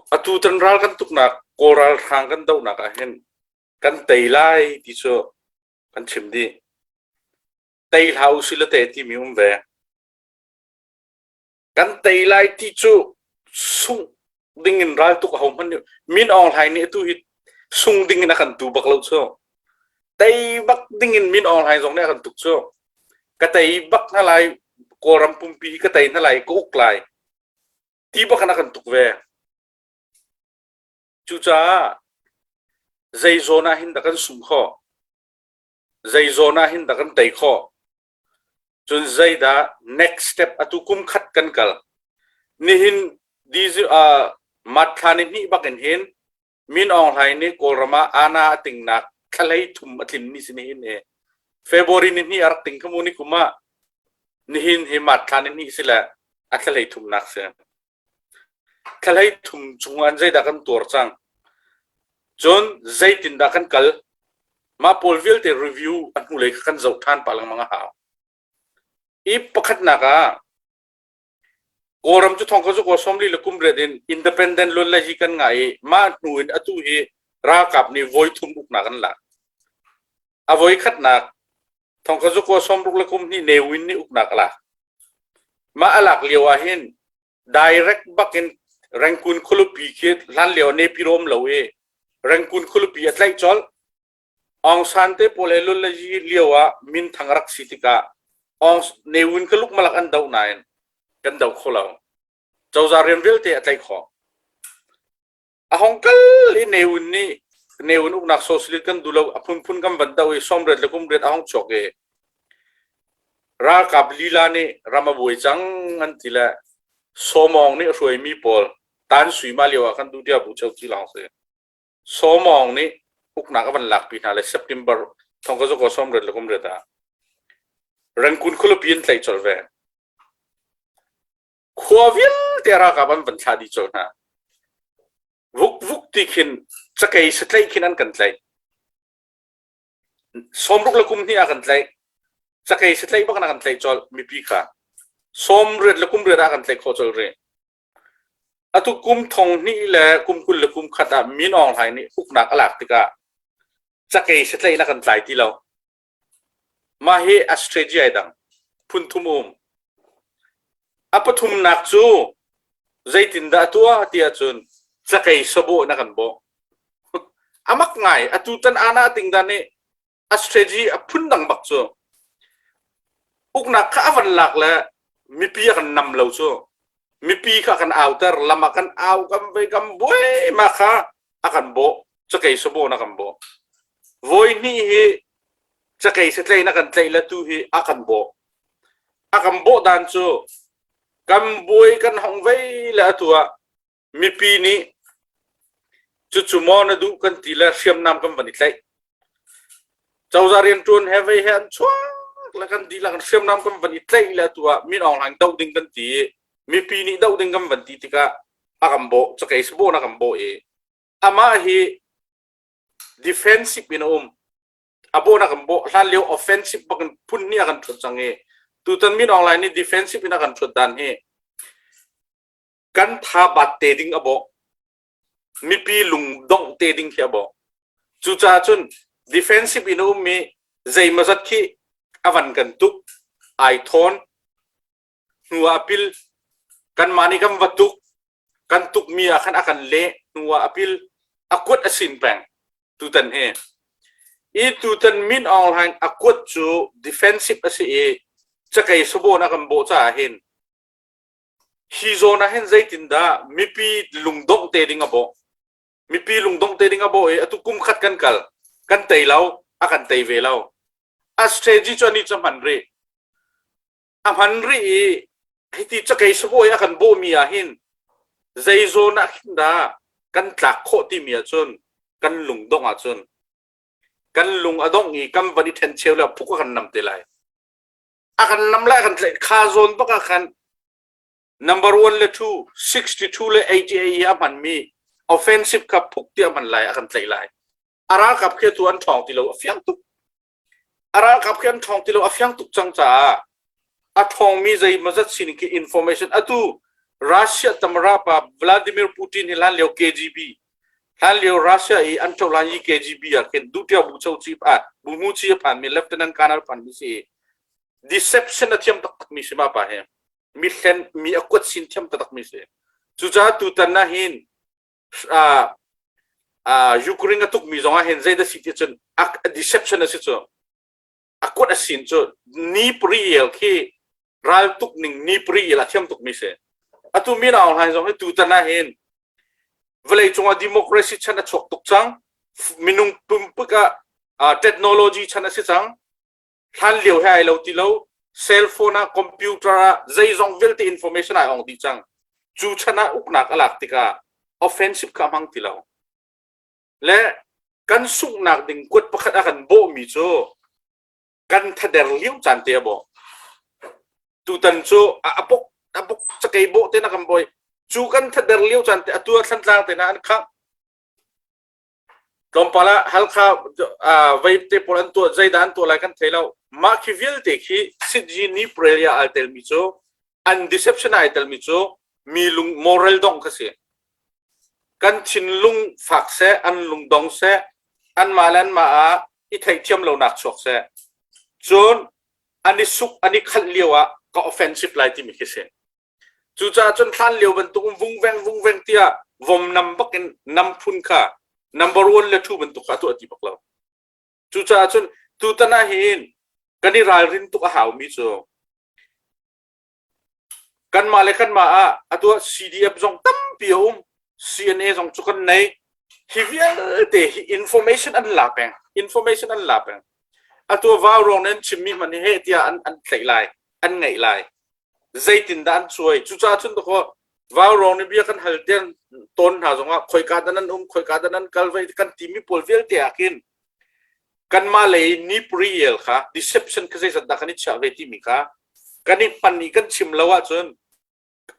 Atu tan ral kan tuknak Kawl ralhrang kan dohnak ah hin kan tei lai ti cu kan chim dih. Tei hlah usih le te timi um ve. Kan tei lai ti cu sungh ding in raltuk aho hmanh nih Min Aung Hlaing nih atu hi sung ding in a kan tu bak lo cu. Tei bak ding in Min Aung Hlaing zong nih a kan tuk cu. Ka tei bak hna lai Kawlram pumpi hi ka tei hna lai ka uk lai ti bak in a kan tuk ve. Cucaah zei zawn ah hin dah kan sung khawh? Zei zawn ah hin dah kan tei khawh? Cun zeidah next step atu kum khat kan kal. Nihin uh, mat thla ni hnih bak in hin Min Aung Hlaing nih Kawlram ah ana a tingnak thlalei thum a tlin ni si nihin hi. February ni hnih a rak ting khamu ni kum ah nihin hi mat thla ni hnih si le a thlalei thumnak si. Thlalei thum chung an zeidah kan tuar cang. Cun zeitindah kan kal? Mah pawl vialte review a hnulei kha kan zoh ṭhan pah lengmang a hau. I pakhatnak ah Kawlram cu thong ka zu 40 le kum riat in independent lun le hi kan ngah i mah hnu in atu hi ralkap nih voi thum uknak an lak. A voi khatnak thong ka zu 60 le kum hnih Ne Win nih uknak a lak. Mah a lak lio ah hin direct bak in Rangoon khualipi khi hlan lio Nepirom lo i Rangoon khualipi a tlaih colh. Aung San te pawl he lul le yi lio ah minthang rak si tikah Aung Ne Win kha lukmalak an doh nain kan do kho lo. Cozah rian vialte a tlaih khawh. A hong kal i Ne Win nih Ne Win uknak socialist kan duh lo a phunphun kan van doh i 80 le kum riat a hong chuak i ralkap lila nih ram a buai cang an ti le Sawmawng nih a hruaimi pawl tan sui ma lio ah khan duhtia bu cheu ci lawng si. Sawmawng nih uknak a van lakpi hna le September thong ka zuko 80 le kum riat ah Rangoon khualipi in tlaih colh ve. Khua vialte ralkap an van thlah dih colh hna. Vuk vuk ti khin cakei satlaih khin an kan tlaih. 60 le kum hnih ah kan tlaih. Cakei satlaih bak in a kan tlaih colh mipi kha. 80 le kum riat ah kan tlaih khawh colh rih. Atu kum thong hnih le kum 20 le kum khat ah Min Aung Hlaing nih uknak a lak tikah cakei satlaih in a kan tlai ti lo. Mah hi a strategy ai dang. Phun thum um. A pathumnak cu zeitindah a tuah ti ahcun cakei sabawh na kan bawh. A mak ngai. Atu tan ana ting dan nih a strategy a phun dang bak cu. Uknak kha a van lak le mipi a kan nam lo cu. Mipi kha kan auter, lam ah kan au, kan vei, kan buai ma kha a kan bawh. Cakei sabawh na kan bawh. Voi hnih hi cakei satlei na kan tlaih le tu hi a kan bawh. A kan bawh dan cu kan buai kan hong vei le atu ah mipi nih cucu maw na duh kan ti le hriamnam kan van i tlaih. Cozah rianṭuan he vei he an chuak le kan dihlak in hriamnam kan van i tlaih le atu ah Min Aung Hlaing doh ding kan ti i mipi nih doh ding kan van ti tikah a kan bawh cakei sabawh na kan bawh i amah hi defensive in a um. A bawh na kan bawh hlan lio offensive bak in phun hnih a kan ṭhut cang i tutan Min Aung Hlaing nih defensive in a kan ṭhut dan hi kan tha bat te ding a bawh. Mipi lungdongh te ding khi a bawh. Cucaah cun defensive in a ummi zeimawzat khi a van kan tuk, ai thawn, hnu ah a pil, kanmah nih kan va tuk, kan tukmi ah khan a kan leh, hnu ah a pil, a kuat a sin peng tutan hi. I tutan Min Aung Hlaing a kuat cu defensive a si i cakei sabawn a kan bawh caah hin Hi zawn ah hin zeitindah mipi lungdongh te ding a bawh? Mipi lungdongh te ding a bawh i atu kum khat kan kal, kan tei lo, a kan tei ve lo. A strategy cu ani cu a hman rih. A hman rih i hiti cakei sabawi a kan bawhmi ah hin zei zawn ah khin dah kan tlak khawh timi ahcun kan lungdongh ahcun kan lung a dongh i kan van i ṭhencheu le phuk a kan nam te lai. A kan nam lai kan tlaih kha zawn bak ah khan number 1 le 2 62 le 88 i a hmanmi offensive kha phuk ti a hman lai a kan tlaih lai. A ralkap khi tu an ṭhawng ti lo a fiang tuk. A ralkap khi an ṭhawng ti lo a fiang tuk cang caah a ṭhawngmi zeimawzat sining khi information atu. Russia tamara pa Vladimir Putin hi hlan lio KGB hlan lio Russia i an ṭohlan i KGB ah khin duhtiao bu cho chi ah bu mu chi a phan mi Lieutenant Colonel phan mi si deception a thiam taktak mi si ma pa hi mi hlen mi a kuat sin thiam taktak mi si cucaah tutan na hin Ukraine a tuk mi zong ah hin zeidah si ti cun deception a si cu a kuat a sin cu ni priel khi ral tuk ning ni priel a thiam tuk mi si atu Min Aung Hlaing zong hi tutan ah hin vawlei cungah democracy chan a chuak tuk cang minung pumpuk ah technology chan a si cang hlan lio he ai lo ti lo cell phone ah computer ah zeizong vialte information ai ong dih cang cu chan ah uknak a lak tikah offensive kha hmang ti lo le kan sunghnak ding kuat pakhat a kan bawhmi cu kan thader lio caan te a bawh tutan cu a bok a bok cakei bawh te na kan bawi cu kan thader lio caan te atu thlantlang te na an khang tlawmpal ah Halkha vei te pawl an tuah zeidah an tuah lai kan thei lo mah khi vialte khi sitji ni prelia al telmi cu an deception ai telmi cu mi lung moral dong kha si Kan thinlung fak seh, an lungdong seh, anmah le anmah ah i theihthiam lonak chuak seh. Cun an i suk, an i khalh lio ah ka offensive lai timi khi si. Cucaah cun hlan lio bantuk in vungveng vungveng tiah vom nam bak in nam phun kha number one le two bantuk kha a tuah ti bak lo. Cucaah cun tutan ah hin kan i ralrin tuk a haumi cu Kanmah le kanmah ah atu ah CDF zong tampi a um. CNA zong cu kan nei. Hi vialte hi information an la peng. Information an la peng. Atu vau ruang nan chimmi hmanh hi heh tiah an, an tlaih lai, an ngaih lai. Zeitindah an cuai? Cucaah cun dakaw vau ruang nih bia kan hal tiang tawn hna zongah khoika dah nan um, khoika dah nan kal vai kan timi pawl vialte ah khin kanmah lei nipri el kha deception kha zeizat dah kan i chiah ve timi kha kan i hman i kan chim lo ahcun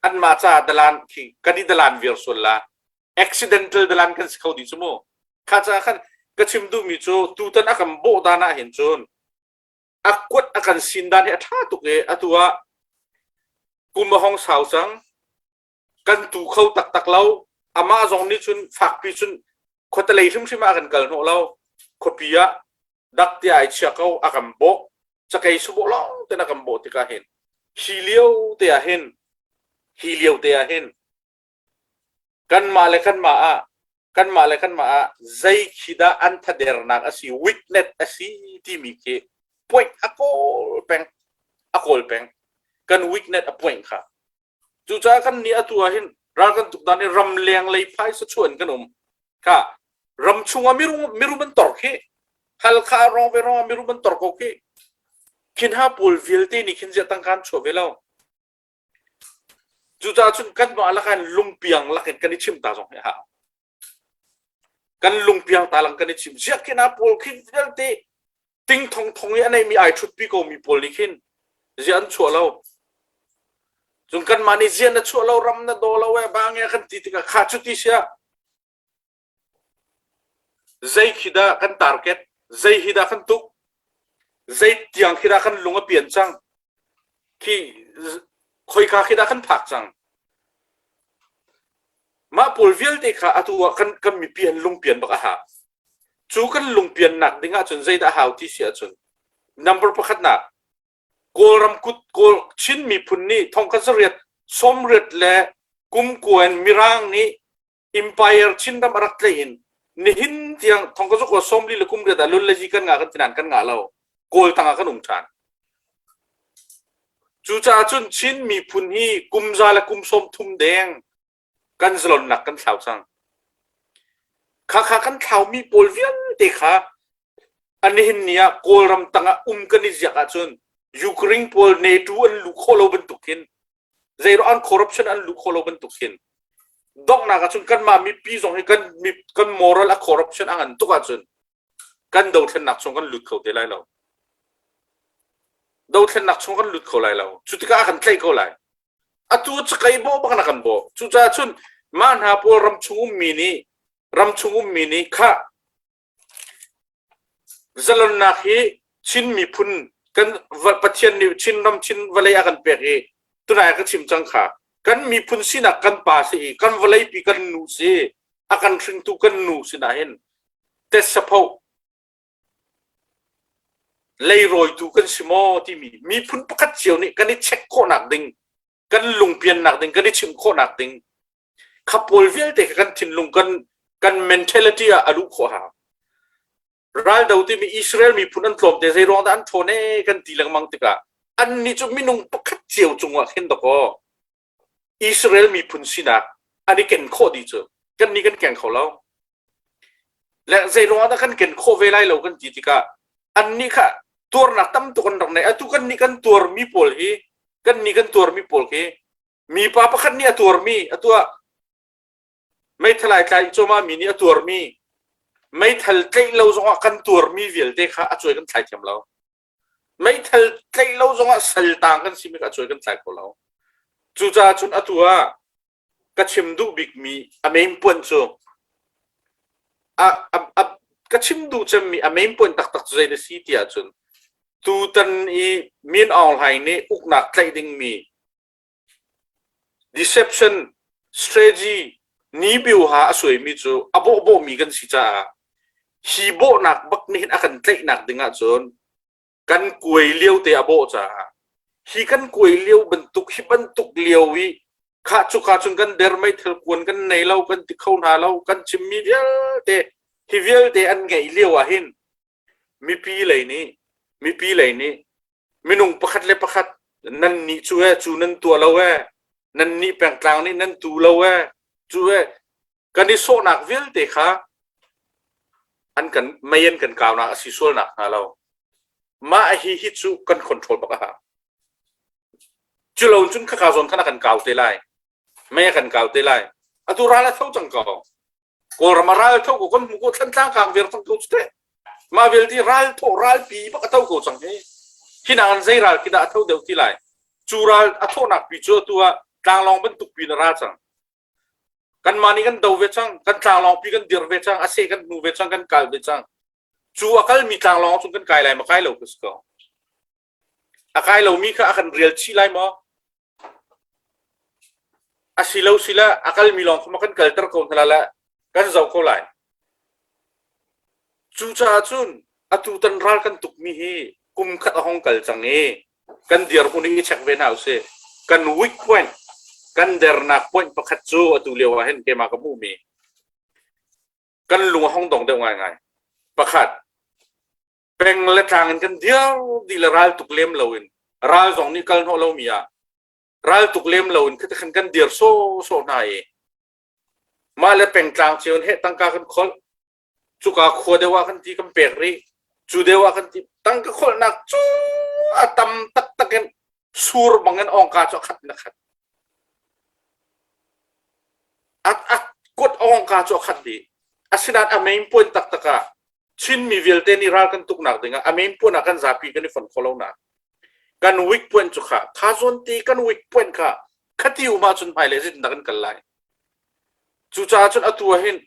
anmah caah dalan khi kan i dalan viar sual la accidental dalan kan si kho dih cu mu kha caah khan ka chim duhmi cu tutan a kan bawh dan ah hin cun a kuat a kan sin dan hi a ṭha tuk i atu ah kum a hong sau cang kan tu kho taktak lo amah zong nih cun fakpi cun khuatelei hrimhrim ah kan kal hnawh lo khuapi ah dak ti ai chia ko a kan bawh cakei subawh lawng ten a kan bawh tikah hin hi lio te ah hin hi lio te ah hin kanmah le kanmah ah kanmah le kanmah ah zei khi dah an thadernak a si weakness a si timi khi point a kawl peng a kawl peng kan weakness a point kha Cucaah kan nih atu ah hin ral kan tuk dan i ramleng lei phaisa chuah in kan um. Kha ram chungah mirum mirum an tor khi Halkha rong ve rong mirum an tor ko khi khin ha pawl vialte nih khin ziah tangka an chuah ve lo. Cucaah cun kanmah lakan lungpiang lakin kan i chim ta zong hi hau. Kan lungpiang ta lang kan i chim. Ziah khin ha pawl khi vialte ting thong thong i a neimi ai ṭhutpi ko mi pawl nih khin ziah an chuah lo. Cun kanmah nih ziah na chuah lo ram na daw lo e bang e kan ti tikah kha cuti siah zei khi dah kan target zei hi dah kan tuk zei tiang khi dah kan lung a pian cang khi khoika khi dah kan phak cang mah pawl vialte kha atu ah kan kan mipi an lungpian bak a ha Cu kan lungpiannak ding ahcun zeidah hau ti si ahcun number pakhatnak Kawlram kut Kawl Chin miphun nih thongkhat zariat sawmriat le kum kua in Mirang nih Empire Chinram a rak tlaih in nihin tiang thongkhat zakua sawmli le kum riat ah lun le zi kan ngah kan ti nain kan ngah lo. Kawl tangah kan um ṭhan. Cucaah cun Chin miphun hi kum za le kum 30 deng kan zalonnak kan thlau cang. Khakha kan thlaumi pawl vialte kha an nihin ni ah Kawlram tangah um kan i ziak ahcun Ukraine pawl NATO an luh khawh lo bantuk hin zeiro an corruption an luh khawh lo bantuk hin donghnak ahcun kanmah mipi zong hi kan kan moral a corruption a ngan tuk ahcun kan dothlennak chung kan lut kho te lai lo. Dothlennak chung kan lut kho lai lo. Cu tikah a kan tlaih ko lai. Atu cakei bawh bak na kan bawh. Cucaah cun mah hna pawl ram chung ummi nih ram chung ummi nih khah zalonnak hi Chin miphun kan Pathian nih Chin ram Chin vawlei a kan pek i tunai ka chim cang kha. Kan miphun sinak kan pa si i kan vawleipi kan nu si a kan hringtu kan nu sinah hin tetsapho leirawitu kan si maw timi miphun pakhat cio nih kan i check khawhnak ding kan lungpiannak ding kan i chimh khawhnak ding kha pawl vialte kha kan thinlung kan kan mentality ah a luh khawh hau. Raldo timi Israel miphun an tlawm te zei ruang dah an ṭhawn ee kan ti lengmang tikah annih cu minung pakhat cio cungah khin dakaw Israel miphun sinak an i ken khawh dih cu kan nih kan keng kho lo. Le zei ruangah dah kan ken khawh ve lai lo kan ti tikah annih kha tuarnak tam tuk an rak nei. Atu kan nih kan tuarmi pawl hi kan nih kan tuarmi pawl khi mipa pakhat nih a tuarmi atu ah meithal ai tlai cuahmah mi nih a tuarmi meithal tlaih lo zongah kan tuarmi vialte kha a cuai kan thlai thiam lo. Meithal tlaih lo zongah saltang kan simi kha a cuai kan tlai kho lo. Cucaah cun atu ah ka chim duh bikmi a main point cu a, a, a, ka chim duh cemmi a main point taktak cu zei na si ti ahcun tutan i Min Aung Hlaing nih uknak tlaih dingmi deception strategy ni biuha a suaimi cu a bawhbawhmi kan si caah hi bawhnak bak nih hin a kan tlaihnak ding ahcun kan kuai lio te a bawh caah hi kan kuai lio bantuk hi bantuk lio i khah cuka cun kan der meithal kuan kan nei lo kan ti kho hna lo kan chimmi vialte hi vialte an ngeih lio ah hin mipi lei nih mipi lei nih minung pakhat le pakhat nan nih cu e cu nan tuah lo e nan nih pengtlang nih nan tu lo e cu e kan i sawhnak vialte kha an kan mei an kan kaunak a si sualnak hnga lo mah hi hi cu kan control bak a hau cu lo cun khaka zawn khan a kan kau te lai mei a kan kau te lai atu ral a tho cang ko kawlram a ral tho ko kan hmu ko thlantlang kang ver cang ko cu te mah vialte ral tho ral pi bak a tho ko cang hi hi nain zei ral khi dah a tho deuh ti lai cu ral a thawhnak pi cu atu ah tlanglawng bantuk pi na ra cang Kanmah nih kan do ve cang, kan tlanglawngpi kan dir ve cang, a seh kan hnu ve cang, kan kal ve cang. Cu a kalmi tlanglawng cu kan kai lai ma kai lo ka si ko. A kai lomi kha a kan rial chih lai maw? A si lo sila a kalmi lawng kha ma kan kalter ko hna la kan zoh ko lai. Cucaah cun atu tan ral kan tukmi hi kum khat a hong kal cang i kan dirhmun i check ve hna usih. Kan weak point, kan dernak point pakhat cu atu lio ah hin keimah ka hmuhmi kan lung a hong dong deuh ngaingai. Pakhat, peng le tlang in kan dir dih le ral tuk lem loin ral zong nih kal hnawh lomi ah ral tuk lem loin khan kan dir sawhsawh hna i mah le pengtlang cio in heh tangka kan kholh cuka khua deuh ah kan ti kan pek rih cu deuh ah kan ti tangka kholhnak cu a tam taktak in sur bang in ongka cu a khat in a khat a a kut ongka cu a khat dih asinain a main point taktak ah Chinmi vialte nih ral kan tuknak dingah a main point ah kan zapi kan i fon kho lo na kan weak point cu kha kha zawn ti kan weak point kha khati um ahcun hmailei zeitindah kan kal lai cucaah cun atu ah hin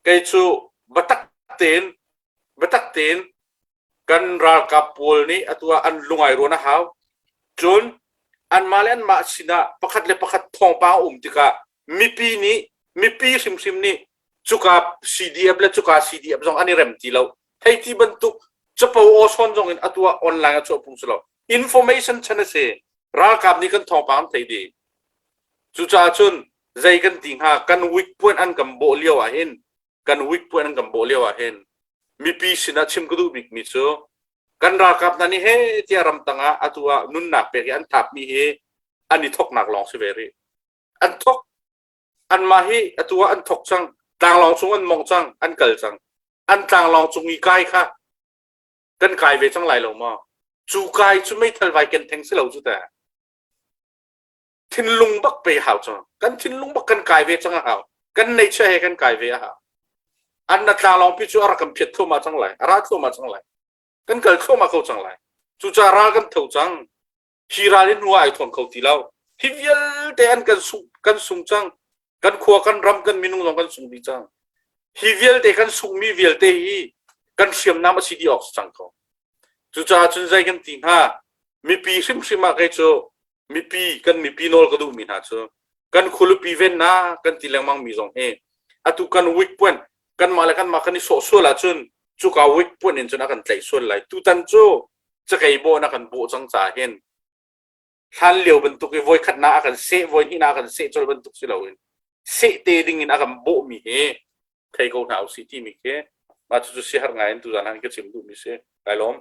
kei cu biatak tein biatak tein kan ralkap pawl nih atu ah an lungai ruan a hau cun anmah le anmah sinah pakhat le pakhat thawngpang a um tikah mipi nih mipi hrimhrim nih cuka CDF le cuka CDF zong an i rem ti lo hei ti bantuk capo aw sawn zong in atu ah online a chuah phung si lo information chan a si ralkap nih kan thawngpang an thei dih cucaah cun zei kan ti hnga kan weak point an kan bawh lio ah hin kan weak point an kan bawh lio ah hin mipi sinah chim ka duh bik mi cu kan ralkap hna nih he tiah ramtang ah atu ah nunnak pek i an thap mi hi an i thoknak lawng si ve rih an thok anmah hi atu ah an thok cang tlanglawng cung an mong cang an kal cang an tlanglawng cung i kai kha kan kai ve cang lai lo maw cu kai cu meithal vai ken theng si lo cu ta thinlung bak pe hau cang kan thinlung bak kan kai ve cang a hau kan nature he kan kai ve a hau an na tlanglawng pi cu a rak kan phiat thluahmah cang lai a ra thluahmah cang lai kan kal thluahmah ko cang lai cucaah ral kan tho cang hi ral hi hnu ai thawn kho ti lo hi vialte an kan sung kan sung cang kan khua kan ram kan minung zong kan sung dih cang hi vialte kan sungmi vialte hi kan hriamnam a si dih awk si cang ko cucaah cun zei kan ti hnga mipi hrimhrim ah kei cu mipi kan mipi nawl ka duhmi hna cu. Kan khualipi vennak kan ti lengmang mi zong hi atu kan weak point kanmah le kanmah kan i sawh sual ahcun cuka weak point in cun a kan tlaih sual lai. Tutan cu cakei bawh na kan bawh cang caah hin hlan lio bantuk i voikhat na a kan seh voi hnih na a kan seh colh bantuk si loin seh te ding in a kan bawhmi hi thei ko hna usih timi khi mah cucu siaherh ngai in tuzan han ka chim duhmi si. Kai lawm.